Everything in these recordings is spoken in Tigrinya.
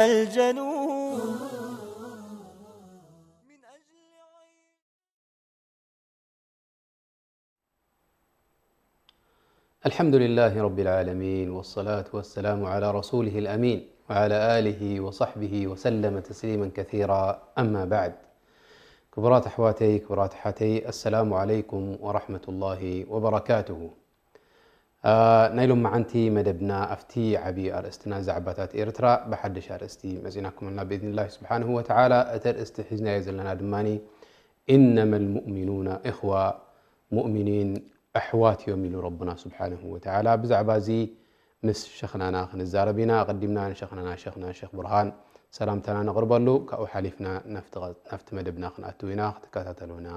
الجنون. الحمد لله رب العالمين، والصلاة والسلام على رسوله الأمين وعلى آله وصحبه وسلم تسليما كثيرا. أما بعد. ክቡራት ኣሕዋተይ፣ ክቡራት ኣሓተይ፣ السلام عليكم ورحمة الله وبركاته. ናይ ሎማዓንቲ መደብና ኣብቲ ዓብዪ ኣርእስትና ዛዕባታት ኤርትራ ብሓድሽ ኣርእስቲ መፂናኩምልና ብኢዝኒላሂ ስብሓንሁ ወተዓላ። እቲ ኣርእስቲ ሒዝናዮ ዘለና ድማ إنما المؤمنون إخوة، ሙእሚኒን ኣሕዋት እዮም ኢሉ ረቡና ስብሓንሁ ወተዓላ። ብዛዕባ እዚ ምስ ሸኽናና ክንዛረብ ኢና። ኣቐዲምና ንሸኽናና ሸኽና ሸኽ ብርሃን ሰላምታና ነቕርበሉ። ካብኡ ሓሊፍና ናብቲ መደብና ክንኣትው ኢና። ክትከታተሉና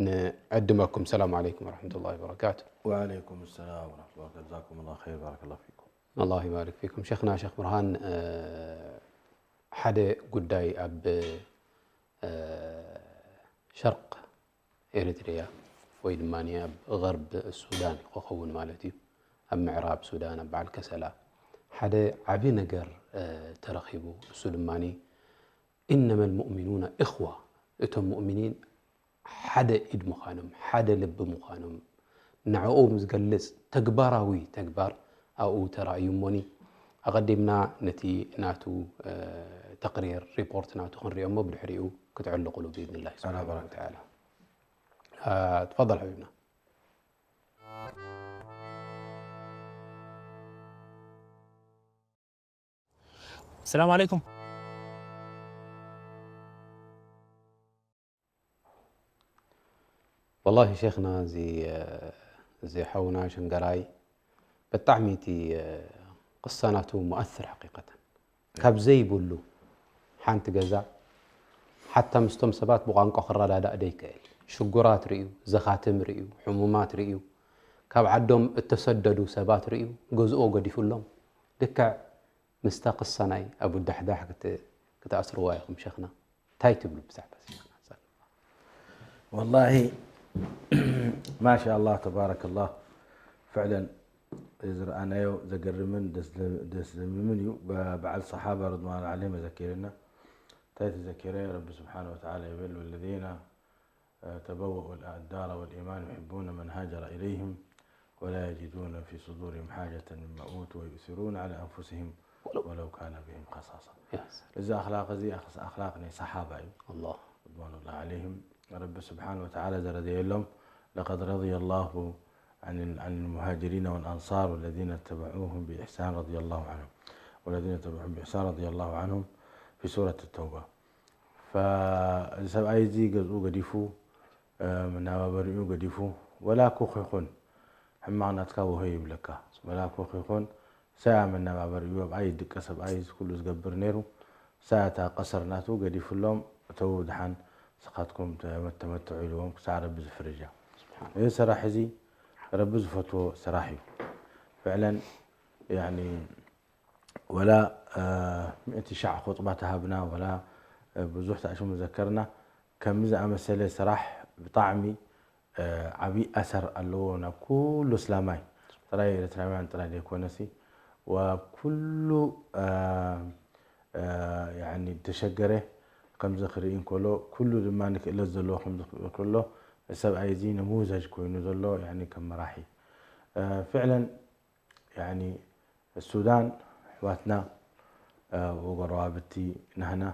ንዕድመኩም። ሰላም ዓለይኩም ወረሕመቱላሂ ወበረካቱ። وعليكم السلام ورحمة الله وبركاته. جزاكم الله خير، بارك الله فيكم. ኣላህ ይባርክ ፊኩም ሸኽና ሸኽ ብርሃን። ሓደ ጉዳይ ኣብ ሸርቅ ኤሪትሪያ ወይ ድማ ኣብ غرب ሱዳን ክኸውን ማለት እዩ፣ ኣብ ምዕራብ ሱዳን ኣብ በዓል ከሰላ ሓደ ዓቢ ነገር ተረኺቡ። እሱ ድማ إنما المؤمنون إخوة፣ እቶም ሙእሚኒን ሓደ ኢድ ምዃኖም፣ ሓደ ልቢ ምዃኖም ንዕኦም ዝገልጽ ተግባራዊ ተግባር ኣብኡ ተራእዩ እሞኒ። ኣቐዲምና ነቲ ናቱ ተቕሪር ሪፖርት ናቱ ክንሪኦ እሞ ብድሕሪኡ ክትዕልቕሉ ብኢዝኒላሂ ስብሓነሁ ወተዓላ። ተፈضل حبيبنا. السلام عليكم. والله ሸይኽና እዚ እዚ ሓውና ሸንገራይ ብጣዕሚ እቲ ቅሳ ናቱ ሙኣስር ሓቂቀተን። ካብ ዘይብሉ ሓንቲ ገዛ ሓታ ምስቶም ሰባት ብቋንቋ ክረዳዳእ ደይክእል ሽጉራት ርእዩ፣ ዘኻትም ርእዩ፣ ሕሙማት ርእዩ፣ ካብ ዓዶም እተሰደዱ ሰባት ርእዩ፣ ገዝኦ ገዲፉሎም ልክዕ ምስታ ቅሳ ናይ ኣቡ ዳሕዳሕ ክትኣስርዋ ኢኹም ሸኽና። እንታይ ትብሉ ብዛዕባ እዚ ሸኽና? ወላሂ ማሻ ኣላህ ተባረከ ላህ። ፍዕለን ዝረኣናዮ ዘገርምን ደስ ዘምምን እዩ። በዓል ሰሓባ ርድዋን ዓለይሂም ዘኪርና። እንታይ ተዘኪረ? ረቢ ስብሓነ ወተዓላ ይብል ወለዚነ تبوأوا الدار والإيمان يحبون من هاجر إليهم ولا يجدون في صدورهم حاجة مما أوتوا ويؤثرون على أنفسهم ولو كان بهم خصاصة. እዚ ኣኽላቕ እዚ ኣኽላቕ ናይ ሰሓባ እዩ። ርድዋኑላሂ ዓለይሂም። ረቢ ስብሓነ ወተዓላ ዘረደየሎም لقد رضي الله عن عن المهاجرين والأنصار والذين اتبعوهم بإحسان رضي الله عنهم والذين اتبعوهم بإحسان رضي الله عنهم في سورة التوبة. እዚ ሰብኣይ እዚ ገዝኡ ገዲፉ መናባበሪኡ ገዲፉ ወላ ኩኽ ይኹን ሕማቕ ናትካ ወሆ ይብለካ። ወላ ኩኽ ይኹን ሳያ መናባበሪኡ ኣብኣ ይድቀስ ኣብኣ እዩ ኩሉ ዝገብር ነይሩ። ሳያ እታ ቀሰር ናቱ ገዲፉሎም እተው ድሓን ስኻትኩም ተመተዑ ኢልዎም ክሳዕ ረቢ ዝፍርጃ። እዚ ስራሕ እዚ ረቢ ዝፈትዎ ስራሕ እዩ። ፍዕለን ያኒ ወላ ሚእቲ ሻዕ ኹጥባ ተሃብና ወላ ብዙሕ ተኣሽሙ ዘከርና ከምዚ ዝኣመሰለ ስራሕ ብጣዕሚ ዓብዪ ኣሰር ኣለዎ ናብ ኩሉ እስላማይ ጥራይ ኤርትራውያን ጥራይ ዘይኮነሲ ወኩሉ ያኒ ተሸገረ ከምዚ ክርኢ እንከሎ ኩሉ ድማ ንክእለት ዘለዎ ከምዚ ክርኢ ከሎ ሰብኣይ እዚ ነሙዘጅ ኮይኑ ዘሎ ያኒ ከም መራሒ ፍዕለን ያኒ ሱዳን ኣሕዋትና ወጎረባብቲ ናህና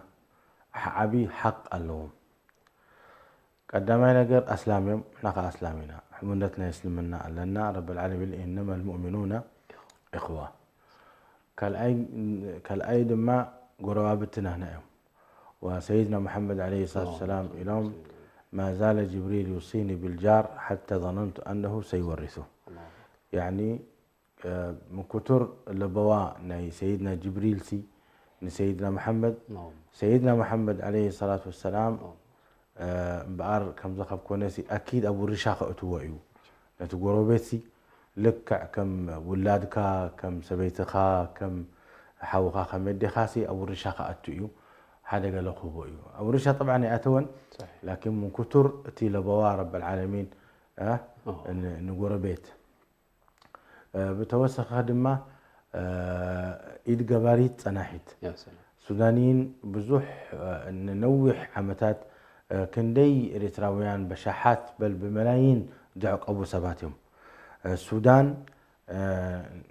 ዓቢ ሓቅ ኣለዎም። ቀዳማይ ነገር ኣስላም እዮም፣ ንሕና ከኣ ኣስላም ኢና። ሕሙነት ናይ እስልምና ኣለና። ረብል ዓለሚን إنما المؤمنون إخوة። ካልኣይ ካልኣይ ድማ ጎረባብቲ ናህና እዮም። وسيدنا محمد عليه الصلاة والسلام ኢሎም ما زال جبريل يوصيني بالجار حتى ظننت أنه سيورثه. ያኒ ምኩቱር ለበዋ ናይ ሰይድና ጅብሪል ሲ ንሰይድና መሐመድ ሰይድና መሐመድ ዓለይሂ ሰላቱ ወሰላም እምበኣር ከምዚ ካብ ኮነ ሲ ኣኪድ ኣብ ውርሻ ከእትዎ እዩ ነቲ ጎረቤት ሲ ልክዕ ከም ውላድካ ከም ሰበይትኻ ከም ሓውኻ ከም ኣዴኻ ሲ ኣብ ውርሻ ከኣቱ እዩ ሓደ ገለ ክህቦ እዩ ኣብ ውርሻ ጠብዓን ኣይኣተወን ላኪን ምንኩቱር እቲ ለበዋ ረብ ልዓለሚን ንጎረቤት ብተወሰኸ ድማ ኢድ ገባሪት ጸናሒት ሱዳንይን ብዙሕ፣ እ፣ ንነዊሕ ዓመታት፣ እ፣ ክንደይ ኤርትራውያን በሻሓት በል ብመላይን ዘዕቀቡ ሰባት እዮም። እ፣ ሱዳን፣ እ፣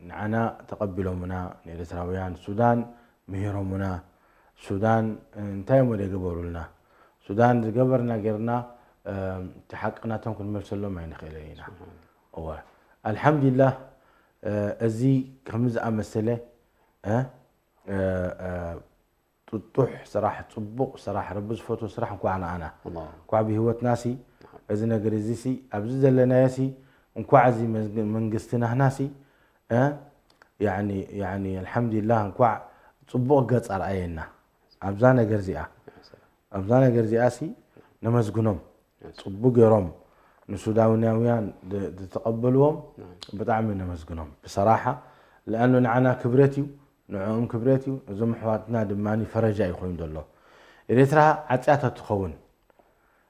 ንዓና ተቐቢሎምና፣ ንኤርትራውያን ሱዳን ምሂሮምና። ሱዳን፣ እ፣ እንታይ እሞ ደይገበሩልና? ሱዳን ዝገበርና ጌርና፣ እ፣ እቲ ሓቂ ናቶም ክንመልሰሎም ኣይንኽእልን ኢና። ስብሓን። እወ። ኣልሓምዱሊላህ፣ እ፣ እዚ ከምዚ ዝኣመሰለ፣ እ፣ እ፣ እ፣ ጥጡሕ ስራሕ፣ ጽቡቕ ስራሕ፣ ረቢ ዝፈትዎ ስራሕ እንኳዕ ንኣና። ኣላሁ። እንኳዕ ብህይወትናሲ፣ እዚ ነገር እዚሲ፣ ኣብዚ ዘለናዮሲ፣ እንኳዕ እዚ መንግ-፣ መንግስቲ ናህናሲ፣ እ፣ ያዕኒ፣ ያዕኒ፣ ኣልሓምዱሊላህ፣ እንኳዕ ጽቡቕ ገጽ ኣርኣየና። ኣብዛ ነገር እዚኣ፣ ኣብዛ ነገር እዚኣሲ፣ ነመስግኖም። ጽቡቅ ገይሮም ንሱዳናውያን ድ-፣ ዝተቐበልዎም ብጣዕሚ ነመስግኖም ብሰራሓ። ለኣኑ ንዓና ክብረት እዩ፣ ንዕኦም ክብረት እዩ። እዞም ኣሕዋትና ድማ ፈረጃ እዩ ኮይኑ ዘሎ። ኤርትራ ዓጽያ ተትኸውን፣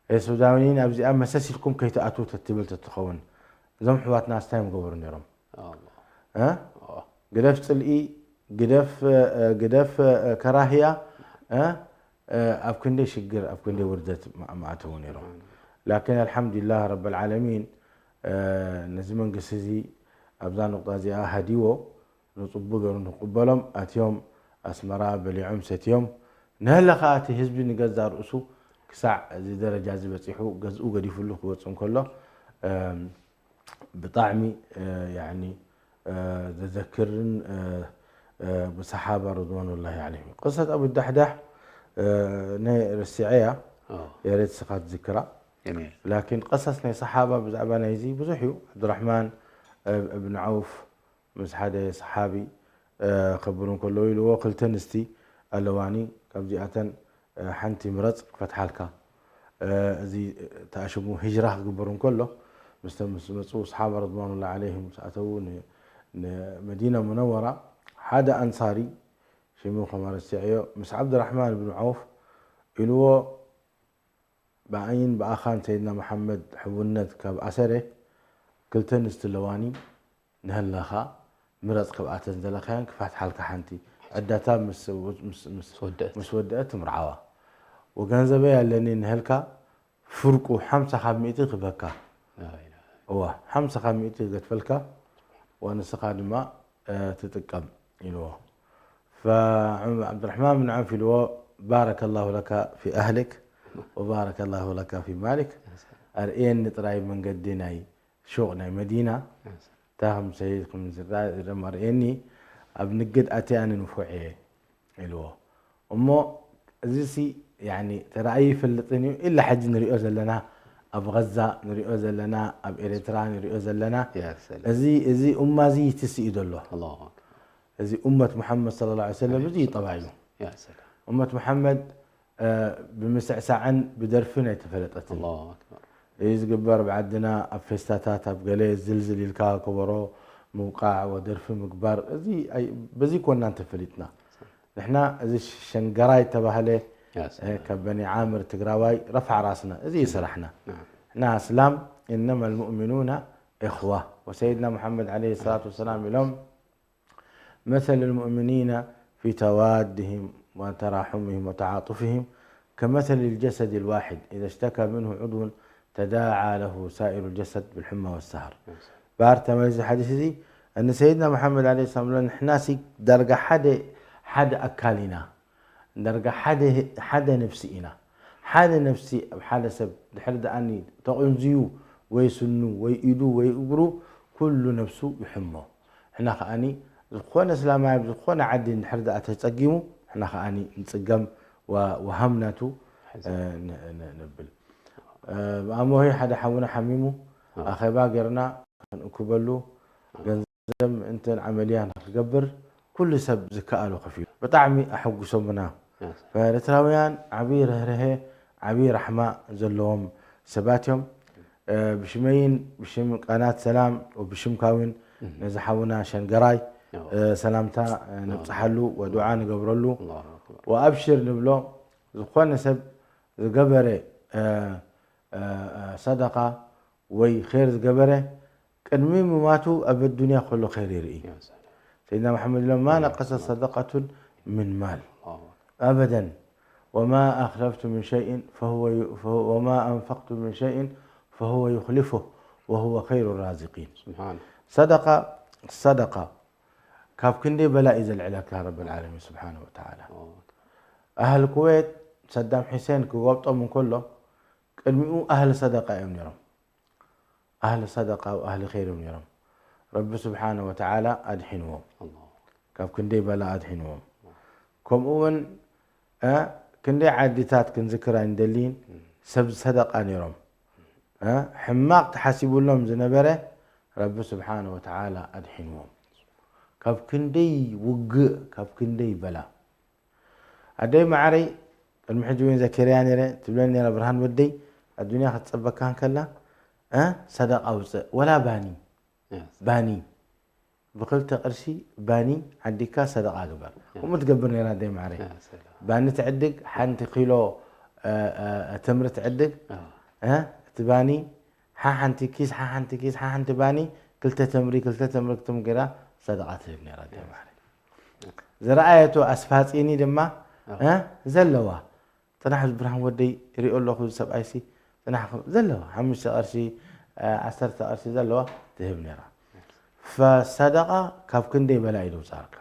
እ፣ ሱዳናውያን ኣብዚኣ መሰስ ኢልኩም ከይትኣትዉ ተትብል ተትኸውን፣ እዞም ኣሕዋትና እንታይ ምገበሩ ነይሮም? ኣላህ። እ? ኣዎ። ግደፍ ጽልኢ፣ ግደፍ፣ እ፣ ግደፍ፣ እ፣ ከራህያ፣ እ፣ እ፣ ኣብ ክንደይ ሽግር፣ ኣብ ክንደይ ውርደት ማ-፣ ምኣተዉ ነይሮም። ላኪን ኣልሓምዱሊላህ ረብል ዓለሚን፣ እ፣ ነዚ መንግስቲ እዚ ኣብዛ ኑቕጣ እዚኣ ሃዲዎ፣ ንጽቡቕ ገይሩ ንክቕበሎም ኣትዮም ኣስመራ በሊዖም ሰትዮም። ንሀለ ኸኣ እቲ ህዝቢ ንገዛእ ርእሱ ክሳዕ እዚ ደረጃ እዚ በጺሑ ገዝኡ ገዲፍሉ ክወጽእ እንከሎ፣ እም፣ ብጣዕሚ፣ እ፣ ያዕኒ፣ እ፣ ዘዘክርን፣ እ፣ እ፣ ብሰሓባ ርድዋኑላሂ ዓለይሂም። ቅሰት ኣቡ ዳሕዳሕ፣ እ፣ ናይ ረሲዐያ፣ ኣዎ። የሬት ስኻ ትዝክራ። ጀሚል። ላኪን ቀሰስ ናይ ሰሓባ ብዛዕባ ናይዚ ብዙሕ እዩ። ዓብዱራሕማን፣ እ፣ እብን ዐውፍ ምስ ሓደ ሰሓቢ፣ እ፣ ክብሩ እንከለዉ ኢልዎ፣ ክልተ ኣንስቲ ኣለዋኒ፣ ካብዚኣተን፣ እ፣ ሓንቲ ምረጽ ክፈትሓልካ። እ፣ እዚ ተኣሽሙ ሂጅራ ክግበር እንከሎ፣ ምስቶም ምስ መጹ ሰሓባ ረድዋኑላሂ ዓለይሂም ምስ ኣተዉ ን-፣ ንመዲና ሙነወራ፣ ሓደ ኣንሳሪ፣ ሽሙ ከማን ረሲዐዮ፣ ምስ ዓብዱራሕማን ብን ዐውፍ ኢልዎ፣ ብኣይን ብኣኻን ሰይድና መሓመድ ሕውነት ካብ ኣሰረ፣ ክልተ ኣንስቲ ኣለዋኒ፣ ንሀላኻ ምረጽ፣ ካብኣተን ዘለኻያን ክፋትሓልካ ሓንቲ። ዕዳታ ምስ፣ ምስ፣ ምስ፣ ምስ ወደአት። ምስ ወደአት ትምርዓዋ። ወገንዘበይ ኣለኒ ንሀልካ፣ ፍርቁ ሓምሳ ካብ ሚእቲ ክበካ። ላ ኢላሃ። እዋ፣ ሓምሳ ካብ ሚእቲ ክገድፈልካ፣ ወንስኻ ድማ፣ እ፣ ትጥቀም ኢልዎ። ፈ-፣ ዓብዱራሕማን ብን ዐውፍ ኢልዎ፣ ባረከ ላሁ ለካ ፊ ኣህሊክ ወባረከ ላሁ ለካ ፊ ማሊክ። ኣርእየኒ ጥራይ መንገዲ ናይ ሹቕ ናይ መዲና፣ እታ ከም ሰይድ ከም ዝረኣ ደሞ ኣርእየኒ፣ ኣብ ንግድ ኣትየ ኣነ ንፉዕ እየ ኢልዎ። እሞ እዚሲ ያኒ ተራእዩ ይፈልጥን እዩ፣ ኢላ ሕጂ ንሪኦ ዘለና ኣብ ቐዛ ንሪኦ ዘለና ኣብ ኤርትራ ንሪኦ ዘለና ያ ሰላም። እዚ፣ እዚ ኡማ እዚ ይትስእ እዩ ዘሎ። ኣላሁ ኣክበር። እዚ ኡመት ሙሓመድ ሰለላሁ ዐለይሂ ወሰለም እዚ እዩ ጠባዩ። ያ ሰላም። ኡመት ሙሓመድ፣ እ፣ ብምስዕሳዕን ብደርፍን ኣይተፈለጠትን። ኣላሁ ኣክበር። እዚ ዝግበር ኣብ ዓድና ኣብ ፌስታታት ኣብ ገለ ዝልዝል ኢልካ ከበሮ ምውቃዕ ወደርፊ ምግባር እዚ ኣይ-፣ በዚ ኮናን ተፈሊጥና። ንሕና እዚ ሸንገራይ ተባህለ፣ ያ ሰላም። እ፣ ካብ በኒ ዓምር ትግራዋይ ረፍዓ ራስና እዚ እዩ ስራሕና። ናም። ንሕና ኣስላም ኢነማ ልሙእሚኑና ኢኽዋ ወሰይድና ሙሓመድ ዓለይሂ ሰላቱ ወሰላም ኢሎም مثل المؤمنين في توادهم وتراحمهم وتعاطفهم كمثل الجسد الواحد إذا اشتكى منه عضو تداعى له سائر الجسد بالحمى والسهر። ባር ተመልሲ ሓዲስ እዚ፣ እኒ ሰይድና መሓመድ ዓለይሂ ሰላም ንሕናሲ ዳርጋ ሓደ፣ ሓደ ኣካል ኢና። ዳርጋ ሓደ፣ ሓደ ነፍሲ ኢና። ሓደ ነፍሲ ኣብ ሓደ ሰብ ድሕሪ ደኣኒ ተቐንዝዩ ወይ ስኑ ወይ ኢዱ ወይ እግሩ ኩሉ ነፍሱ ይሕሞ። ንሕና ከኣኒ ዝኾነ እስላማይ ኣብ ዝኾነ ዓዲ እንድሕር ደኣ ተጸጊሙ ንሕና ከኣኒ ንጽገም ወ-፣ ወሃም ናቱ፣ ሕዚ። እ፣ ን-፣ ን-፣ ንብል። እ፣ ብኣሞሄ ሓደ ሓውና ሓሚሙ ኣዎ። ኣኼባ ጌርና ክንእክበሉ ገንዘብ ምእንተን ዓመልያ ንክገብር ኩሉ ሰብ ዝከኣሎ ከፊሉ። ብጣዕሚ ኣሐጉሶምና። ያ ሰላም። ኤርትራውያን ዓብዪ ርህርሀ፣ ዓብዪ ራሕማ ዘለዎም ሰባት እዮም። እ፣ ብሽመይን ብሽም ቃናት ሰላም ወብሽምካ እውን እህ። ነዚ ሓውና ሸንገራይ፣ ኣዎ። እ፣ ሰላምታ፣ እ፣ ኣዎ። ነብጽሓሉ ወዱዓ ንገብረሉ። ኣላሁ ኣክበር። ወኣብሽር ንብሎ። ዝኾነ ሰብ ዝገበረ፣ እ፣ እ፣ እ፣ ሰደቃ ወይ ኸይር ዝገበረ ቅድሚ ምማቱ ኣብ ኣዱንያ ከሎ ኸይር ይርኢ። ያ ሰላም። ሰይድና መሓመድ ኢሎም፣ "ማ ነቀሰት ሰደቀቱን ምን ማል." ኣላሁ ኣክበር። ኣበደን። ወማ ኣኽለፍቱ ምን ሸይን ፈሁወ ዩ- ፈሁ- ወማ ኣንፈቅቱ ምን ሸይን ፈሁወ ዩኽሊፉ ወሁወ ኸይሩ ራዚቂን። ስብሓን ሰደቃ ሰደቃ ካብ ክንደይ በላ እዩ ዘልዕለካ ረብል ዓለሚን ስብሓነ ወተዓላ። ኣህል ኩዌት ሰዳም ሒሴን ክጎብጦም እንከሎ ቅድሚኡ ኣህል ሰደቃ እዮም ነይሮም። ኣህል ሰደቃ ኣህል ኸይር እዮም ነይሮም። ረቢ ስብሓነ ወተዓላ ኣድሒንዎም። ካብ ክንደይ በላ ኣድሒንዎም። ከምኡ እውን እ፣ ክንደይ ዓድታት ክንዝክር ኣይንደልይን ሰብ ሰደቃ ነይሮም። እ፣ ሕማቕ ተሓሲቡሎም ዝነበረ ረቢ ስብሓነ ወተዓላ ኣድሒንዎም። ካብ ክንደይ ውግእ ካብ ክንደይ በላ ኣደይ ማዕረይ ቅድሚ ሕጂ እውን ዘኪረያ ነይረ ትብለኒ ነይራ ብርሃን ወደይ ኣዱንያ ክትፀበካ እንከላ እ፣ ሰደቃ ውፅእ ወላ ባኒ ባኒ ብክልተ ቅርሺ ባኒ ዓዲካ ሰደቃ ግበር። ከምኡ ትገብር ነይራ ኣደይ ማዕረይ። ባኒ ትዕድግ ሓንቲ ኪሎ እ፣ እ፣ ተምሪ ትዕድግ እ፣ እቲ ባኒ ሓሓንቲ ኪስ ሓሓንቲ ኪስ ሓሓንቲ ባኒ ክልተ ተምሪ ክልተ ተምሪ ክትም ገይራ ሰደቃ ትህብ ነይራ ኣደይ ማዕረይ። ዝረኣየቶ ኣስፋፂኒ ድማ እ፣ ዘለዋ ፅናሕ ብርሃን ወደይ ይሪኦ ኣለኹ እዚ ሰብኣይሲ ፅናሕ ዘለዋ ሓሙሽተ ቅርሺ እ፣ ዓሰርተ ቅርሺ ዘለዋ ትህብ ነይራ። ፈሰደቃ ካብ ክንደይ በላይ እዩ ዘውፃእካ።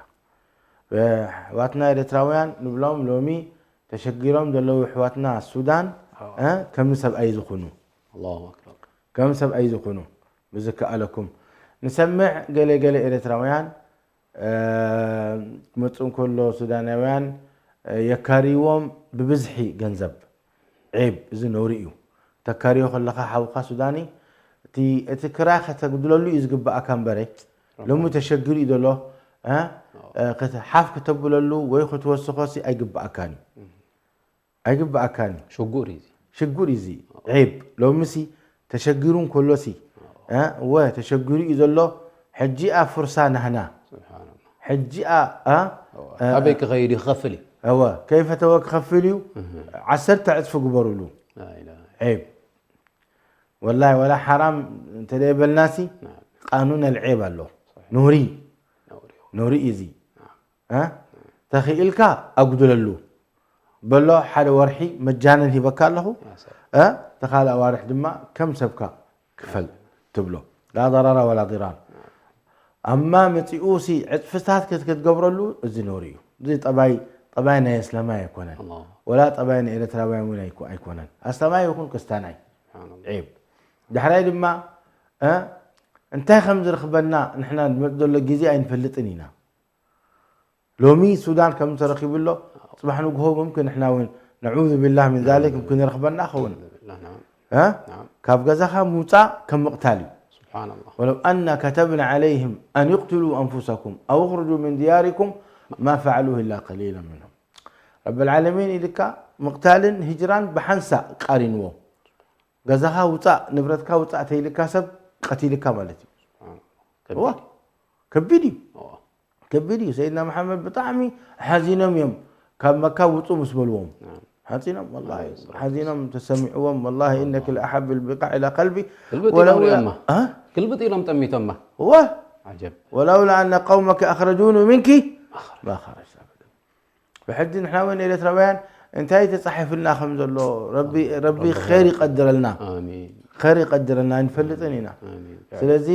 ኣሕዋትና ኤርትራውያን ንብሎም ሎሚ ተሸጊሮም ዘለዉ ኣሕዋትና ሱዳን እ፣ ከም ሰብኣይ ዝኹኑ ኣላሁ ኣክበር ከም ሰብኣይ ዝኹኑ ብዝከኣለኩም ንሰምዕ ገለ ገለ ኤርትራውያን እ፣ ክመፁ እንከሎ ሱዳናውያን እ፣ የካርይዎም ብብዝሒ ገንዘብ ዔብ እዚ ነውሪ እዩ። ተካርዮ ከለኻ ሓውካ ሱዳኒ እቲ እቲ ክራይ ከተጉድለሉ እዩ ዝግብኣካ እምበረ ሎሚ ተሸጊሩ እዩ ዘሎ እ፣ እ፣ ከተ- ሓፍ ከተብለሉ ወይ ክትወስኾ ሲ ኣይግብኣካን እዩ ኣይግብኣካን እዩ ሽጉር እዩ እዚ ሽጉር እዩ እዚ ዔብ ሎምሲ ተሸጊሩ እንከሎሲ እ፣ ወ ተሸጊሩ እዩ ዘሎ ሕጂኣ ፍርሳ ናህና ስብሓንላ ሕጂኣ እ፣ ኣበይ ክኸይድ እዩ ክኸፍል እዩ እወ ከይፈተወ ክኸፍል እዩ ዓሰርተ ዕፅፊ ግበሩሉ ላኢላሃ ዔብ ወላሂ ወላ ሓራም እንተደይበልናሲ ቃኑን ኣልዔብ ኣሎ ኑሪ ነውሪ እዩ ኑሪ እዩ እዚ እ? ተኽኢልካ ኣጉድለሉ በሎ ሓደ ወርሒ መጃነን ሂበካ ኣለኹ ያ ሰላም እ? ተኻልእ ኣዋርሕ ድማ ከም ሰብካ ክፈል ትብሎ ላ ضرر ولا ضرار ኣማ መፂኡ ሲ ዕፅፍታት ከት- ክትገብረሉ እዚ ነውሪ እዩ እዚ ጠባይ ጠባይ ናይ ኣስላማይ ኣይኮነን ኣላሁ ወላ ጠባይ ናይ ኤርትራውያን እውን ኣይኮ- ኣይኮነን ኣስላማይ ይኹን ክስታናይ ስብሓንላ ዒብ ዳሕራይ ድማ እ፣ እንታይ ከም ዝረኽበና ንሕና ንመፅ ዘሎ ግዜ ኣይንፈልጥን ኢና ሎሚ ሱዳን ከም ተረኪቡ ኣሎ ፅባሕ ንግሆ ምምክን ንሕና እውን ነዑዙ ቢላህ ምን ዛሊክ ምምክን ይረኽበና ኸውን ናም እ? ናም ካብ ገዛኻ ምውፃእ ከም ምቕታል እዩ ስብሓንላ ولو أنا كتبنا عليهم أن اقتلوا أنفسكم أو اخرجوا من دياركم ما فعلوه إلا قليلا منهم ረቢ ልዓለሚን ኢልካ ምቕታልን ሂጅራን ብሓንሳእ ቃሪንዎም ገዛኻ ውፃእ ንብረትካ ውፃእ ተይልካ ሰብ ቀቲልካ ማለት እዩ እዋ ከቢድ እዩ ከቢድ እዩ ሰይድና መሓመድ ብጣዕሚ ሓዚኖም እዮም ካብ መካ ውፁ ምስ በልዎም ሓፂኖም ወላሂ ሓዚኖም ተሰሚዕዎም ወላሂ ኢነክ ለኣሓብ ልብቃዕ ኢላ ቀልቢ ግልብጥ ኢሎም ሪኦማ ግልብጥ ኢሎም ጠሚቶማ እወ ዓጀብ ولولا أن قومك أخرجوني منك ما خرجت أبدا ብሕጂ ንሕና እውን ኤርትራውያን እንታይ ተፃሒፍልና ከም ዘሎ ረቢ ረቢ ኸይር ይቀድረልና ኣሚን ኸይር ይቀድረልና ኣይንፈልጥን ኢና ኣሚን ስለዚ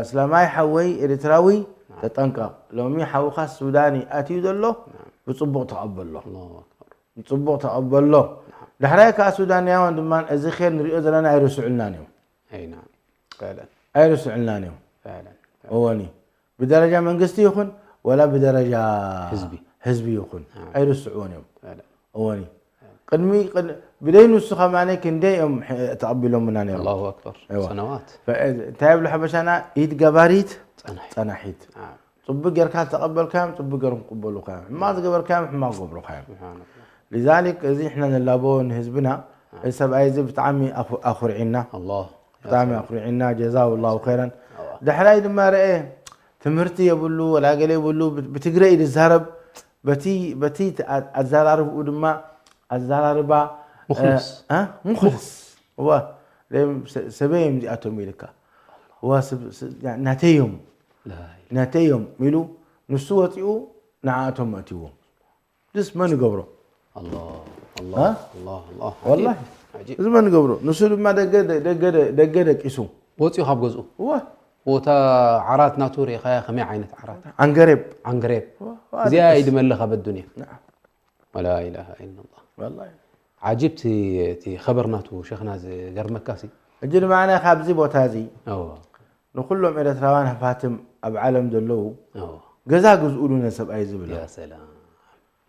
እስላማይ ሓወይ ኤርትራዊ ተጠንቀቕ ሎሚ ሓውኻ ሱዳኒ ኣትዩ ዘሎ ብፅቡቕ ተቐበሎ ኣላሁ ኣክበር ብፅቡቕ ተቐበሎ ዳሕራይ ከዓ ሱዳንያውን ድማ እዚ ኸይር ንሪኦ ዘለና ኣይርስዑልናን እዮም ኣይና ፈለን ኣይርስዑልናን እዮም ፈለን እወኒ ብደረጃ መንግስቲ ይኹን ወላ ብደረጃ ህዝቢ። ህዝቢ ይኹን ኣዎ። ኣይርስዕዎን እዮም ፈለን እወኒ ቅድሚ ቅድ- ብደይ ንሱ ከማነ ክንደይ እዮም ሕ- ተቐቢሎምና ነይሮም ኣላሁ ኣክበር እዋ። ሰነዋት ፈ- እንታይ ይብሉ ሓበሻና ኢድ ገባሪት ጸናሒ ጸናሒት ኣዎ። ፅቡቅ ጌርካ ተቐበልካዮም ፅቡቅ ገይሮም ክቅበሉካ እዮም ሕማቅ ዝገበርካዮም ሕማቅ ክገብሩካ እዮም ስብሓንላ لذلك እዚ ንሕና ንላቦ ንህዝብና እዚ ሰብኣይ እዚ ብጣዕሚ ኣኹ- ኣኹርዒና ኣላሁ ብጣዕሚ ኣኹርዒና ጀዛሁ ላሁ ኸይረን ኣዋ። ዳሕራይ ድማ ረአ ትምህርቲ የብሉ ወላ ገለ የብሉ ብ- ብትግረ እዩ ዝዛረብ በቲ በቲ ት- ኣ- ኣዘራርብኡ ድማ ኣዘራርባ ሙኽልስ። እ፣ እ? ሙኽልስ እዋ ደም ሰ- ሰበይ እዮም እዚኣቶም ኢልካ እዋ ሰብ- ስ- ናተይ እዮም ላኢላ ናተይ እዮም ኢሉ ንሱ ወፂኡ ንዓኣቶም መእትዎም ድስ መን ይገብሮ? الله ها؟ الله الله والله. عجيب እዚ መን ይገብሮ? ንሱ ድማ ደገ ደገ ደገ ደቂሱ ወፂኡ ካብ ገዝኡ እወ ቦታ ዓራት ናቱ ርኢኻያ ከመይ ዓይነት ዓራት ዓንገሬብ ዓንግሬብ እወ፣ እዚኣ ይድመለኻ በዱንያ نعم ولا إله إلا الله والله ዓጂብ እቲ እቲ ኸበር ናቱ ሸኽና ዝገርመካ ሲ እጂ ድማ ካብዚ ቦታ እዚ እዎ ንኩሎም ኤርትራውያን ሃፋትም ኣብ ዓለም ዘለዉ እዎ ገዛ ግዝኡሉ ነሰብኣይ ዝብሎ يا سلام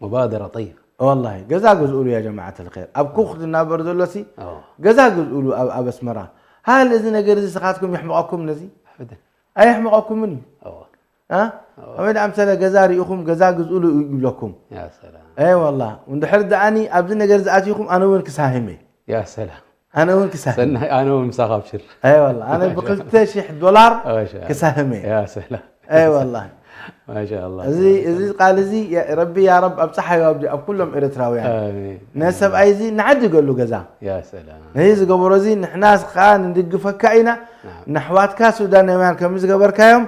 مبادرة طيبة ወላሂ ገዛ ግዝኡሉ ያ ጀማዓት ልኸይር ኣብ ኩኽ ዝናበር ዘሎ ሲ እዎ ገዛ ግዝኡሉ ኣብ ኣብ ኣስመራ ሃል እዚ ነገር እዚ ስኻትኩም የሕምቐኩም ነዚ أبدا ኣየሕምቐኩምን እዩ እዎ እ? ከመይ ደኣ ምሰለ ገዛ ርኢኹም ገዛ ግዝኡሉ ይብለኩም يا سلام ኣይ ዋላ እንድሕር ደኣኒ ኣብዚ ነገር ዝኣትይኹም ኣነ እውን ክሳህም እየ يا سلام ኣነ እውን ክሳህም ሰናይ ኣነ እውን ምሳኻ ኣብሽር ኣይ ዋላ ኣነ ብክልተ ሽሕ ዶላር ما شاء الله ክሳህም እየ يا سلام ኣይ ዋላ ما شاء الله እዚ እዚ ቃል እዚ የ- ረቢ ያ ረብ ኣብፅሓዮ ኣብ ኣብ ኩሎም ኤርትራውያን آمين ነሰብኣይ እዚ ንዓድገሉ ገዛ يا سلام ነዚ ዝገበሮ እዚ ንሕና ስኻ ንድግፈካ ኢና نعم ንኣሕዋትካ ሱዳናውያን ከም ዝገበርካዮም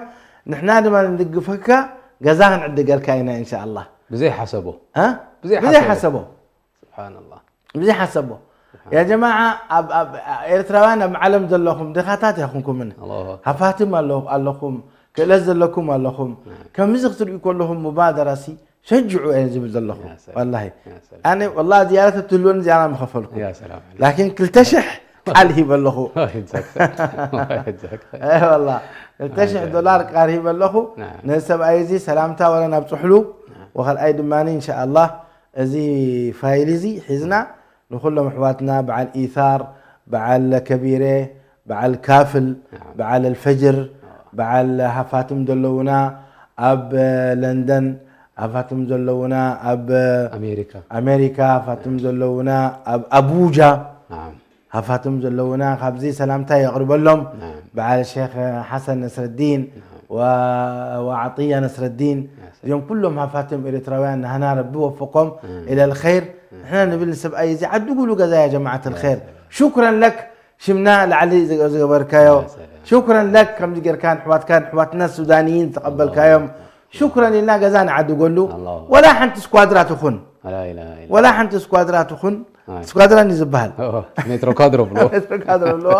ንሕና ድማ ንድግፈካ ገዛ ክንዕድገልካ ኢና እንሻ ኣላ ብዘይ ሓሰቦ እ? ብዘይ ብዘይ ሓሰቦ። ሓሰቦ سبحان الله ብዘይ ሓሰቦ ያ ጀማዓ ኣብ ኣብ ኤርትራውያን ኣብ ዓለም ዘለኹም ድኻታት ያኹንኩምን الله أكبر ሃፋትም ኣለኹ ኣለኹም ክእለት ዘለኩም ኣለኹም ከምዚ ክትሪኡ ከለኹም ሙባደራ ሲ ሸጅዑ እየ ዝብል ዘለኹ يا سلام. ወላሂ يا سلام ኣነ ወላ ዝያዳ ተትህልወኒ ዝያዳ ምኸፈልኩ يا سلام عليك ላኪን ክልተ ሽሕ ቃል ሂበ ኣለኹ الله يجزاك خير. الله يجزاك خير. ኣይ ወላ ክልተ ሽሕ ዶላር ቃል ሂበ ኣለኹ نعم ነዚ ሰብኣይ እዚ ሰላምታ ወላ ናብ ፅሕሉ ወካልኣይ ድማ እንሻ ኣላህ እዚ ፋይል እዚ ሒዝና ንኩሎም ኣሕዋትና በዓል ኢታር በዓል ከቢረ በዓል ካፍል በዓል ኣልፈጅር በዓል ሃፋትም ዘለውና ኣብ ለንደን ሃፋትም ዘለውና ኣብ ኣሜሪካ ኣሜሪካ ሃፋትም ዘለውና ኣብ ኣቡጃ نعم ሃፋትም ዘለውና ካብዚ ሰላምታ የቕርበሎም نعم በዓል ሸክ ሓሰን ነስረዲን ወዓጥያ ነስረዲን እዚኦም ኩሎም ሃፋትም ኤርትራውያን ናህና ረቢ ወፍቆም ኢለ ልኸይር ንሕና ንብል ንሰብኣይ እዚ ዓድጉሉ ገዛ ያ ጀማዓት ልኸይር ሽኩረን ለክ ሽምና ላዕሊ ዝገበርካዮ ሽኩረን ለክ ከምዚ ጌርካ ንሕዋትካ ንሕዋትና ሱዳንይን ዝተቐበልካዮም ሽኩረን ኢልና ገዛ ንዓድገሉ الله ወላ ሓንቲ ስኳድራ ትኹን لا إله إلا ወላ ሓንቲ ስኳድራ ትኹን ኣይ። ስኳድራን እዩ ዝበሃል الله ሜትሮ ካድሮ ብሎ ስኳድራ ኣለዎ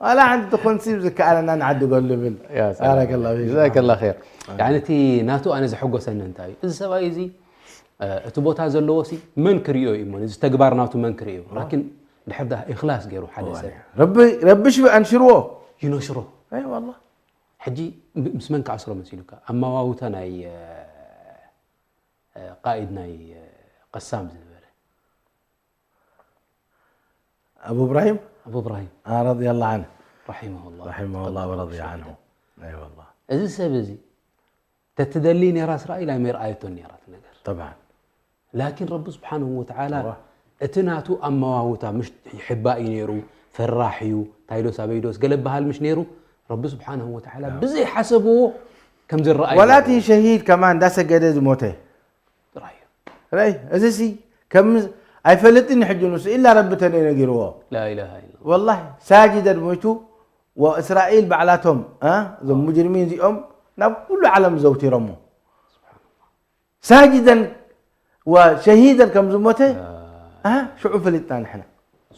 ዋላ ሓንቲ ትኹን ሲ ዝከኣለና ንዓድገሉ ይብል يا سلام. بارك الله فيك. جزاك الله خير يعني እቲ ናቱ ኣነ ዘሐጎሰኒ እንታይ እዩ እዚ ሰብኣይ እዚ እ፣ እቲ ቦታ ዘለዎ ሲ መን ክርእዮ እዩ እሞ እዚ ተግባር ናቱ መን ክርእዮ ላኪን ድሕር ዳ ኢኽላስ ገይሩ ሓደ ሰብ ረቢ ረቢ ሽቢ ኣንሽርዎ ይነሽሮ ኣይ ዋላ ሕጂ ም- ምስ መን ክኣስሮ መሲሉካ ኣማዋውታ ናይ እ፣ እ፣ ቃኢድ ናይ እ፣ ቀሳም ዝነበረ ኣቡ እብራሂም ኣቡ እብራሂም ረዲ ላ ዓንሁ رحمه الله رحمه الله ورضي عنه ኣይ ዋላ እዚ ሰብ እዚ ተትደሊ ነራ እስራኤል ኣይመርኣየቶን ነራ እቲ ነገር طبعا ላኪን ረቢ ስብሓንሁ ወተዓላ እዋ። እቲ ናቱ ኣመዋውታ ምሽ ይሕባእ እዩ ነይሩ ፈራሕ እዩ ታይዶስ ኣበይዶስ ገለ በሃል ምሽ ነይሩ ረቢ ስብሓንሁ ወተዓላ ብዘይሓሰብዎ ከም ዝረኣዩ ወላ እቲ ሸሂድ ከማን እንዳሰገደ ዝሞተ ጥራይ እዩ ረይ እዚ ሲ ከም ኣይፈልጥን ሕጂ ንሱ ኢላ ረቢ ተነይ ነጊርዎ ላኢላሃ ኢላ ወላሂ ሳጅደን ሞይቱ ወእስራኤል ባዕላቶም እ? እዞም ሙጅሪሚን እዚኦም ናብ ኩሉ ዓለም ዘውቲሮሞ ሳጅደን ወሸሂደን ከም ዝሞተ እ? ሽዑ ፈሊጥና ንሕና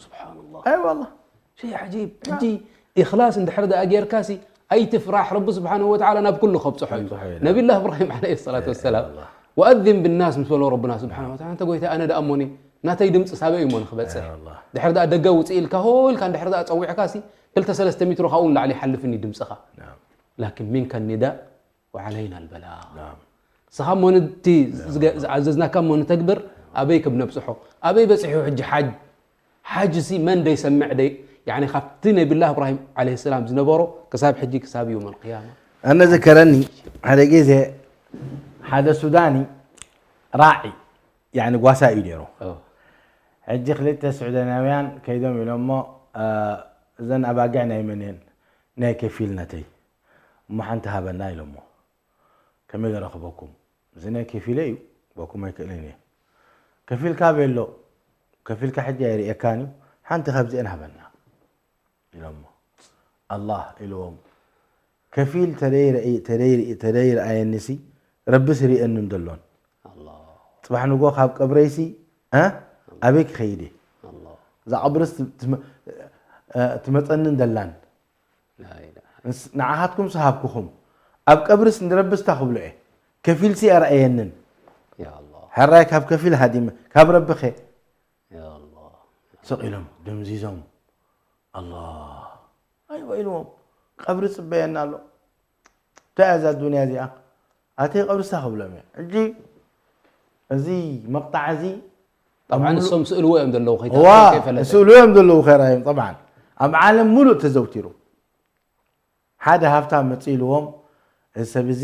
ስብሓንላህ ኣይ ዋላ ሸይ ዓጂብ ሕጂ ኢኽላስ እንድሕር ደኣ ጌርካሲ ኣይትፍራሕ ረቢ ስብሓንሁ ወተዓላ ናብ ኩሉ ከብፅሖ እዩ ከብፅሖ እዩ። ነቢላ እብራሂም ዓለ ሰላት ወሰላም ወኣዚን ብናስ ምስ በሎ ረብና ስብሓን ወተዓላ እንተ ጎይታ ኣነ ደኣ እሞኒ ናተይ ድምፂ ሳበ እዩ እሞ ንክበፅሕ ኣይ ዋላ ድሕር ደኣ ደገ ውፅእ ኢልካ ሆ ኢልካ እንድሕር ደኣ ፀዊዕካሲ ክልተ ሰለስተ ሚትሮ ካብኡ ንላዕሊ ይሓልፍን እዩ ድምፅኻ ናም። ላኪን ሚንካ ኒዳእ ወዓለይና ኣልበላግ ናም። ንስኻ እሞ ነቲ ዝገ- ዝኣዘዝናካ እሞ ንተግብር ኣበይ ክብነብፅሖ ኣበይ በፂሑ ሕጂ ሓጅ ሓጅ ሲ መን ደይሰምዕ ደይ ያኒ ካብቲ ነቢላ እብራሂም ዓለ ሰላም ዝነበሮ ክሳብ ሕጂ ክሳብ የውም ኣልቅያማ ኣነ ዝከረኒ ሓደ ግዜ ሓደ ሱዳኒ ራዒ ያኒ ጓሳ እዩ ነይሩ ኦ፣ ሕጂ ክልተ ስዑዳናውያን ከይዶም ኢሎሞ እ፣ እዘን ኣባጊዕ ናይ መን እየን ናይ ከፊል ናተይ እሞ ሓንቲ ሃበና ኢሎሞ ከመይ ገረኽበኩም እዚ ናይ ከፊለ እዩ በኩም ኣይክእልን እየ ከፊልካ ቤሎ ከፊልካ ሕጂ ኣይርእየካን እዩ ሓንቲ ካብዚአን ሃበና ኢሎሞ ኣላህ ኢልዎም ከፊል ተደይረኣየኒሲ ረብስ ርእየኒ እንደሎን ኣላህ ጽባሕ ንጎ ካብ ቀብረይሲ እ ኣበይ ክኸይድ እየ? ኣላህ እዛ ቀብርስ ትመ- እ፣ ትመጸንን ደላን ላኢላሃ ንስ- ንዓኻትኩም ሰሃብኩኹም ኣብ ቀብርስ ንረብስታ ክብሎ እየ ከፊልሲ ኣርኣየንን ያ ኣላህ ሕራይ ካብ ከፊል ሃዲመ ካብ ረብኸ ያ ኣላህ ስቕ ኢሎም ድምዚዞም ኣላ ኣይወ ኢልዎም ቀብሪ ጽበየና ኣሎ እንታይ እያ እዛ ዱንያ እዚኣ ኣተይ ቀብርሳ ክብሎም እየ ሕጂ እዚ መቕጣዕ እዚ طبعا እሶም ስእልዎ እዮም ዘለዉ ዋ ከይፈለጠ ስእሉ እዮም ዘለዉ ከራዮም ጠብዓን ኣብ ዓለም ሙሉእ ተዘውቲሩ ሓደ ሃብታም መፅእ ኢልዎም እዚ ሰብ እዚ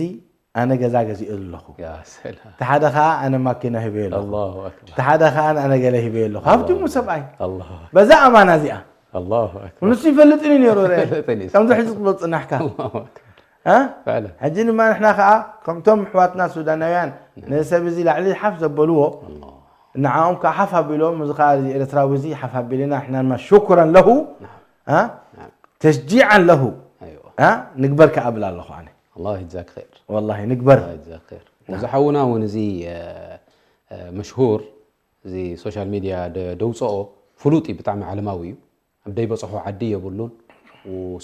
ኣነ ገዛ ገዚኦ ኣለኹ ያ ሰላም እቲ ሓደ ከዓ ኣነ ማኪና ሂበ ኣለኹ ኣላሁ ኣክበር እቲ ሓደ ከዓ ኣነ ገለ ሂበ ኣለኹ ሃብቲሙ ሰብኣይ ኣላሁ በዛ ኣማና እዚኣ ኣላሁ ኣክበር ንሱ ይፈልጥኒ ነይሩ ርአ ይፈልጥኒ። ከምዚ ሕዚ ክትበል ፅናሕካ ኣላሁ ኣክበር እ? ፈዕለን ሕጂ ድማ ንሕና ከዓ ከምቶም ኣሕዋትና ሱዳናውያን ነዚ ሰብ እዚ ላዕሊ ሓፍ ዘበልዎ ኣላሁ ንዓኦም ከዓ ሓፍ ኣቢሎም እዚ ከዓ እዚ ኤርትራዊ እዚ ሓፍ ኣቢልና ንሕና ድማ ሽኩረን ለሁ እ? ተሽጂዓን ለሁ ኣይዋ እ? ንግበር ከዓ እብል ኣለኹ ኣነ ኣላህ ይጃክ ኸይር ወላሂ ንግበር ኣላህ ይጃክ ኸይር እዚ ሓውና እውን እዚ እ፣ እ፣ መሽሁር እዚ ሶሻል ሚድያ ደ- ደውፅኦ ፍሉጥ እዩ ብጣዕሚ ዓለማዊ እዩ ኣብ ደይበፅሖ ዓዲ የብሉን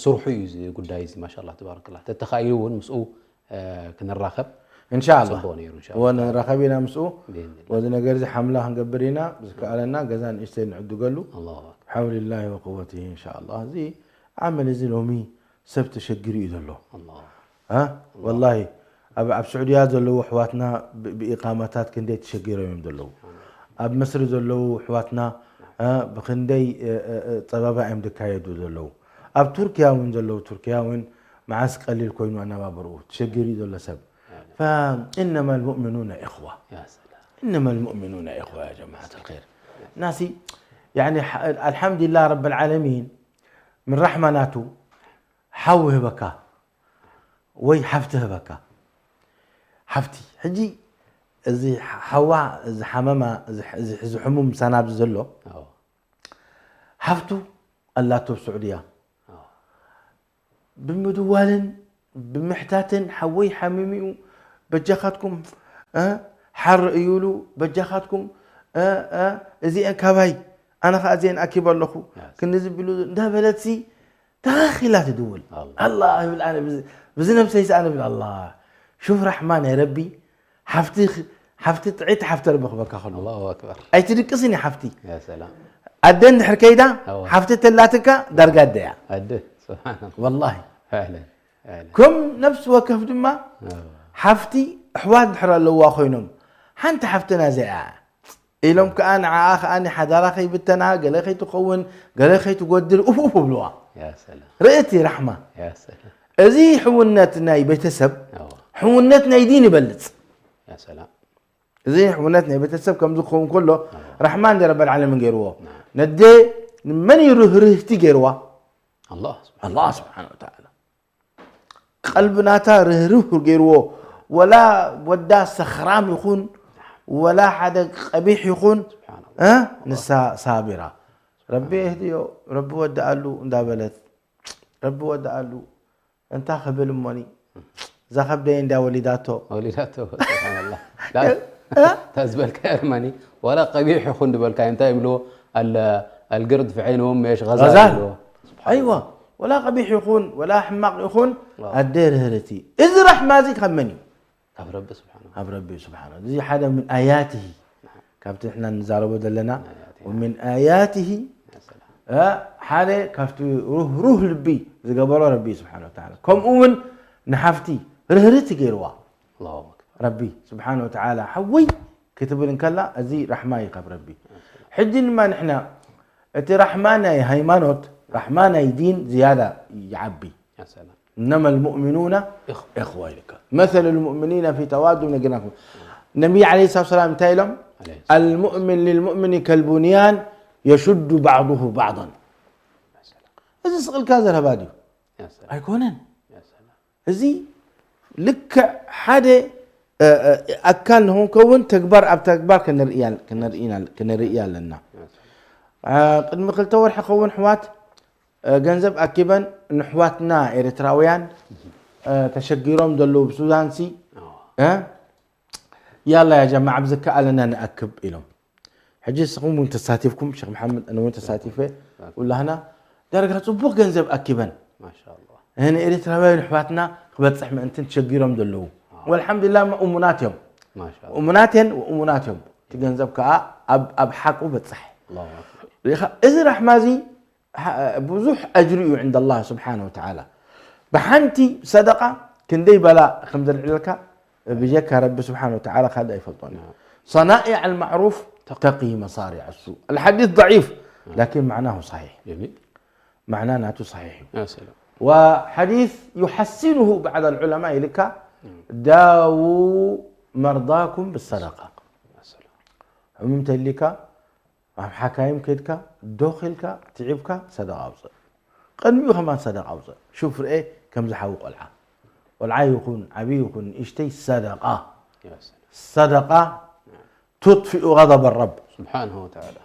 ስርሑ እዩ እዚ ጉዳይ እዚ ማሻላ ተባረክላ ተተኻኢሉ እውን ምስኡ እ፣ ክንራኸብ እንሻላ ፅቡቅ ነይሩ እንሻ እወ ንራኸብ ኢና ምስኡ ብኢዝኒላህ። ወዚ ነገር እዚ ሓምላ ክንገብር ኢና ዝከኣለና ገዛ ንእሽተይ ንዕድገሉ ኣላሁ ኣክበር ሓውልላሂ ወቅወትሂ እንሻላ እዚ ዓመል እዚ ሎሚ ሰብ ተሸጊሩ እዩ ዘሎ ኣላሁ እ? ወላሂ ኣብ ኣብ ስዑድያ ዘለዉ ኣሕዋትና ብ- ብኢቃማታት ክንደይ ተሸጊሮም እዮም ዘለዉ ኣብ መስሪ ዘለዉ ኣሕዋትና እ፣ ብክንደይ እ፣ እ፣ እ፣ ፀበባ እዮም ዝካየዱ ዘለዉ ኣብ ቱርክያ እውን ዘለዉ ቱርክያ እውን መዓስ ቀሊል ኮይኑ ኣነባብርኡ ተሸጊሩ እዩ ዘሎ ሰብ فإنما المؤمنون إخوة ያ ሰላም إنما المؤمنون إخوة يا جماعة الخير ናሲ يعني الحمد لله رب العالمين من رحمة ናቱ ሓው ህበካ ወይ ሓፍቲ ህበካ ሓፍቲ ሕጂ እዚ ሓዋ እዚ ሓመማ እዚ ሕ- እዚ ሕዚ ሕሙም ምሳና ኣብዚ ዘሎ ኣዎ ሓፍቱ ኣላቶ ኣብ ስዑድያ ብምድዋልን ብምሕታትን ሓወይ ሓሚሚኡ በጃኻትኩም እ፣ ሓር እዩሉ በጃኻትኩም እ፣ እ፣ እዚአን ካባይ ኣነ ከዓ እዚአን ኣኪበ ኣለኹ ክንዲ ዝብሉ እንዳበለትሲ ተኻኺላ ትድውል ኣላ። ኣላ ይብል ኣነ ብዚ- ብዚ ነብሰይስ ኣነ ብል ኣላ ሹፍ ራሕማ ናይ ረቢ ሓፍቲ ሓፍቲ ጥዕይቲ ሓፍቲ ረቢ ክበካ ከሎ ኣላሁ ኣክበር ኣይትድቅስን እያ ሓፍቲ ያ ሰላም ኣደ እንድሕር ከይዳ ኣዋ። ሓፍቲ ተላትካ ዳርጋ ኣደያ ኣደ ስብሓን ወላሂ ፈዕለን ፈዕለን ከም ነፍሲ ወከፍ ድማ ኣዋ። ሓፍቲ ኣሕዋት እንድሕር ኣለዋ ኮይኖም ሓንቲ ሓፍትና እዚኣ ኢሎም ከዓ ንዓኣ ከዓ ሓዳራ ከይብተና ገለ ከይትኸውን ገለ ከይትጎድል ኡፍ ኡፍ ብልዋ ያ ሰላም ርእቲ ራሕማ ያ ሰላም እዚ ሕውነት ናይ ቤተሰብ ኣዋ። ሕውነት ናይ ዲን ይበልፅ ያ ሰላም እዚ ሕውነት ናይ ቤተሰብ ከምዚ ክኸውን ከሎ ራሕማን ደ ረበል ዓለምን ገይርዎ ነደ መን እዩ ርህርህቲ ገይርዋ ኣላህ ኣላህ ስብሓን ወተዓላ ቀልቢ ናታ ርህርህ ገይርዎ ወላ ወዳ ሰኽራም ይኹን ወላ ሓደ ቀቢሕ ይኹን እ? ንሳ ሳቢራ ረቢ የህድዮ ረቢ ወድኣሉ እንዳበለት ረቢ ወድኣሉ እንታይ ክብል እሞኒ እዛ ከብደይ እንዳ ወሊዳቶ ወሊዳቶ ስብሓንላ ላ እታ ዝበልካዮ ድማኒ ዋላ ቀቢሕ ይኹን ዝበልካዮ እንታይ ይብልዎ ኣለ ኣልግርድ ፍዐይንዎም መየሽ غزال غزال. ይብልዎ ኣይዋ ወላ ቀቢሕ ይኹን ወላ ሕማቕ ይኹን ኣደ ርህርቲ እዚ ራሕማ እዚ ካብ መን እዩ ካብ ረቢ ስብሓን ኣብ ረቢ ስብሓን እዚ ሓደ ምን ኣያትሂ ካብቲ ንሕና ንዛረቦ ዘለና ومن آياته እ፣ ሓደ ካብቲ ሩህሩህ ልቢ ዝገበሮ ረቢ እዩ ስብሓን ወተዓላ ከምኡ እውን ንሓፍቲ ርህርቲ ገይርዋ ኣላሁ ኣክበር ረቢ ስብሓን ወተዓላ ሓወይ ክትብል እንከላ እዚ ራሕማ እዩ ካብ ረቢ ሕጂ ድማ ንሕና እቲ ራሕማ ናይ ሃይማኖት ራሕማ ናይ ዲን ዝያዳ ይዓቢ ያ ሰላም إنما المؤمنون إخوة لك مثل المؤمنين في توادهم نجناكم النبي عليه الصلاة والسلام تايلم عليه المؤمن للمؤمن كالبنيان يشد بعضه بعضا እዚ ስቕልካ ዘረባ ድዩ ያ ሰላም ኣይኮነን ያ ሰላም እዚ ልክዕ ሓደ እ፣ እ፣ ኣካል ንክንከውን ተግባር ኣብ ተግባር ክንርእያ- ክንርእይና- ክንርእይ ኣለና እ፣ ቅድሚ ክልተ ወርሒ ከውን ኣሕዋት እ፣ ገንዘብ ኣኪበን ንኣሕዋትና ኤርትራውያን እ፣ ተሸጊሮም ዘለዉ ብሱዳንሲ እ፣ ያላ ያ ጀማዓ ብዝከኣለና ንኣክብ ኢሎም። ሕጂ ንስኹም እውን ተሳቲፍኩም፣ ሸኽ መሓመድ፣ ኣነ እውን ተሳቲፈ፣ ኩላህና ዳርጋ ጽቡቕ ገንዘብ ኣኪበን። ማሻኣላህ። እህን ኤርትራውያን ኣሕዋትና ክበጽሕ ምእንትን ተሸጊሮም ዘለዉ። ወልሓምዱሊላህ፣ እሙናት እዮም። ማሻኣላህ። እሙናት እየን ወእሙናት እዮም። እቲ ገንዘብ ከኣ ኣብ፣ ኣብ ሓቁ በጽሕ። ኣላሁ ኣክበር። ርኢኻ፣ እዚ ራሕማ እዚ ሓ-፣ ብዙሕ ኣጅሪ እዩ ዕንደ ኣላህ ስብሓነ ወተዓላ። ብሓንቲ ሰደቃ ክንደይ በላ ከም ዘልዕለልካ ብጀካ ረቢ ስብሓነ ወተዓላ ካልእ ኣይፈልጦን እዩ። ናም። صنائع المعروف تقي مصارع السوء. الحديث ضعيف، لكن معناه صحيح. ጀሚል። ማዕና ናቱ ሰሒሕ እዩ። ያ ሰላም። وحديث يحسنه بعض العلماء ኢልካ፣ ዳዉ መርዳኩም ብሰደቃ። ያ ሰላም። ሕሙም ተሊካ፣ ኣብ ሓካይም ከድካ፣ ዶኽ ኢልካ፣ ትዒብካ፣ ሰደቃ ኣውፅእ። ቅድሚኡ ከማን ሰደቃ ኣውፅእ። ሹፍ ርኤ፣ ከምዚ ሓዊ ቆልዓ። ቆልዓ ይኹን፣ ዓብዪ ይኹን፣ ንእሽተይ ሰደቃ። ያ ሰላም። ሰደቃ ትጥፊኡ غضب الرب። ስብሓንሁ ወተዓላ።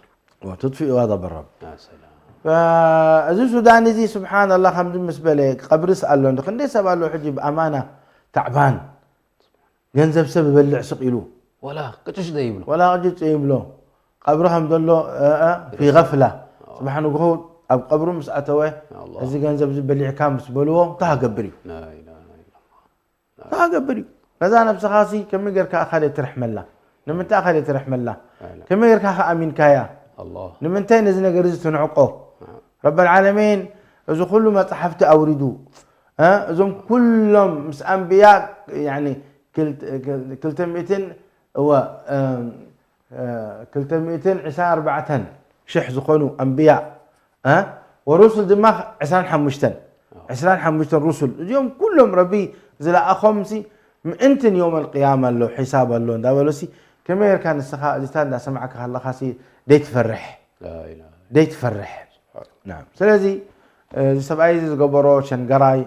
ትጥፊኡ غضب الرب። ያ ሰላም። ፈ-፣ እዚ ሱዳን እዚ ስብሓንላህ ከምዚ ምስ በለ፣ ቀብርስ ኣሎ እንዶ፣ ክንደይ ሰብ ኣሎ ሕጂ ብኣማና ታዕባን፣ ገንዘብ ሰብ ይበልዕ ስቕ ኢሉ። ወላ ቅጭጭ ዘይብሎ። ወላ ቅጭጭ ዘይብሎ። ቀብሪ ከም ዘሎ፣ እ፣ እ፣ ፊ ይረሳ። ገፍላ። ኣዎ። ጽባሕ ንግሆ ኣብ ቀብሩ ምስ ኣተወ፣ ያ ኣላህ። እዚ ገንዘብ እዚ በሊዕካ ምስ በልዎ፣ እንታይ ክገብር እዩ? ላ ኢላሃ ኢላላህ። እንታይ ክገብር እዩ? ነዛ ነብስኻሲ ከመይ ጌርካ ኣኻለ ትርሕመላ? ንምንታይ ኣኻለ ትርሕመላ? ላ ኢላሃ። ከመይ ጌርካ ከ ኣሚንካያ? ኣላህ። ንምንታይ ነዚ ነገር እዚ ትንዕቆ? ናም። ረበል ዓለሚን እዚ ኩሉ መጻሕፍቲ ኣውሪዱ፣ እ፣ እዞም ኩሎም ምስ ኣንብያ፣ ያኒ፣ ክልተ፣ ክልተ ሚእትን፣ እወ፣ እ፣ እ፣ ክልተ ሚእትን ዕስራን ኣርባዕተን ሽሕ ዝኾኑ ኣንብያ፣ እ፣ ወሩሱል ድማ ዕስራን ሓሙሽተን፣ ዕስራን ሓሙሽተን ሩሱል፣ እዚኦም ኩሎም ረቢ ዝለኣኾምሲ ምእንትን ዮመል ቅያማ ኣሎ፣ ሒሳብ ኣሎ እንዳበሎሲ፣ ከመይ ጌርካ ንስኻ እዚታት እንዳሰማዕካ ከለኻሲ ደይትፈርሕ? ላ ኢላሃ። ደይትፈርሕ። ስብሓን። ናም። ስለዚ፣ እ፣ እዚ ሰብኣይ እዚ ዝገበሮ ሸንገራይ፣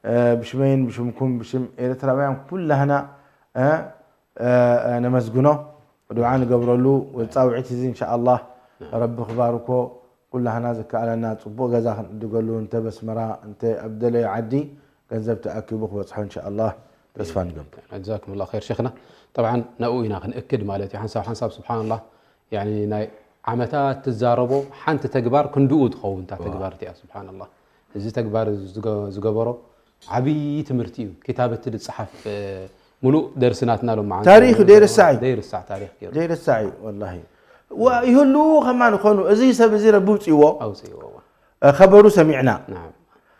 እ፣ ብሽመይን ብሽምኩም ብሽም ኤርትራውያን ኩላህና፣ እ፣ እ፣ እ፣ ነመስግኖ፣ ዱዓ ንገብረሉ። ጻውዒት እዚ እንሻኣላህ ናም። ረቢ ክባርኮ፣ ኩላህና ዝከኣለና ጽቡቕ ገዛ ክንዕድገሉ፣ እንተ በስመራ፣ እንተ ኣብ ደለዮ ዓዲ ገንዘብ ተኣኪቡ ክበጽሖ እንሻኣላህ ተስፋ ንገብር። ጀዛኩም ላሁ ኸይር ሸኽና። ጠብዓን ናብኡ ኢና ክንእክድ ማለት እዩ። ሓንሳብ ሓንሳብ ስብሓንላህ፣ ያኒ ናይ ዓመታት ትዛረቦ ሓንቲ ተግባር ክንድኡ ትኸውን እታ ዋ። ተግባር እቲኣ። ስብሓንላህ፣ እዚ ተግባር ዝገ-፣ ዝገበሮ ዓብዪ ትምህርቲ እዩ። ክታብ እቲ ዝፀሓፍ፣ እ፣ ሙሉእ ደርሲ ናትና ሎም መዓልቲ ታሪኽ ዘይርሳዕ እዩ። ዘይርሳዕ ታሪኽ ገይሩ። ዘይርሳዕ እዩ ወላሂ። ዋ፣ ይህልዉ ከማን ይኾኑ። እዚ ሰብ እዚ ረቢ ውፅእዎ። ኣውፅእዎ። እ፣ ከበሩ ሰሚዕና። ናም።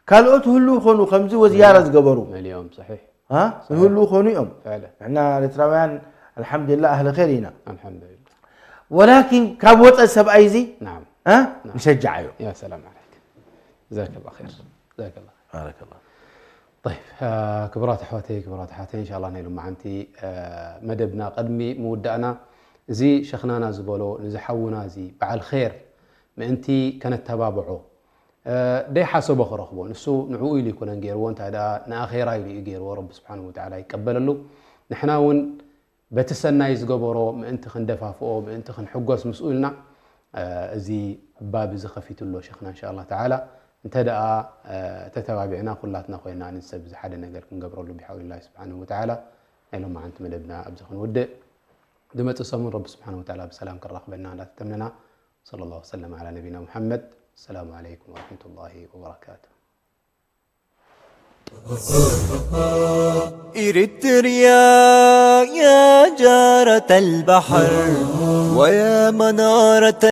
ካልኦት ይህልዉ ይኾኑ ከምዚ ወዝያራ ዝገበሩ። መሊኦም፣ ሰሒሕ። ها؟ ሰሒሕ። ይህልዉ ይኾኑ እዮም። ፍዕለን። ንሕና ኤርትራውያን ኣልሓምዱሊላህ ኣህሊ ኸይር ኢና። ኣልሓምዱሊላህ። ወላኪን ካብ ወፀ ሰብኣይ እዚ፣ ናም። እ? ናም። ንሸጃዓዮ። ያ ሰላም ዓለይክ። ጀዛከላህ ኸይር። ጀዛከላህ። ባረከላህ። ጠይብ፣ አ፣ ክቡራት ኣሕዋተይ፣ ክቡራት ኣሕዋተይ፣ እንሻላ ናይ ሎማዓንቲ፣ አ፣ መደብና ቅድሚ ምውዳእና፣ እዚ ሸኽናና ዝበሎ፣ ነዚ ሓውና እዚ በዓል ኸይር ምእንቲ ከነተባብዖ፣ እ፣ ደይሓሰቦ ክረኽቦ። ንሱ ንዕኡ ኢሉ ኣይኮነን ገይርዎ፣ እንታይ ደኣ ንኣኼራ ኢሉ እዩ ገይርዎ። ረቢ ስብሓንሁ ወተዓላ ይቀበለሉ። ንሕና እውን በቲ ሰናይ ዝገበሮ ምእንቲ ክንደፋፍኦ፣ ምእንቲ ክንሕጎስ ምስኡ ኢልና፣ እ፣ እዚ ባብ እዚ ከፊቱ ኣሎ ሸኽና፣ እንሻ ኣላህ ተዓላ። እንተ ደኣ፣ እ፣ ተተባቢዕና፣ ኩላትና ኮይና፣ ነዚ ሰብ እዚ ሓደ ነገር ክንገብረሉ ብሓውሊላሂ ስብሓንሁ ወተዓላ። ናይ ሎማዓንቲ መደብና ኣብዚ ክንውድእ። ዝመጽእ ሰሙን ረቢ ስብሓንሁ ወተዓላ ብሰላም ከራኽበና እንዳተተምነና። صلى الله وسلم على نبينا محمد. السلام عليكم ورحمة الله وبركاته. إريتريا يا جارة البحر ويا منارة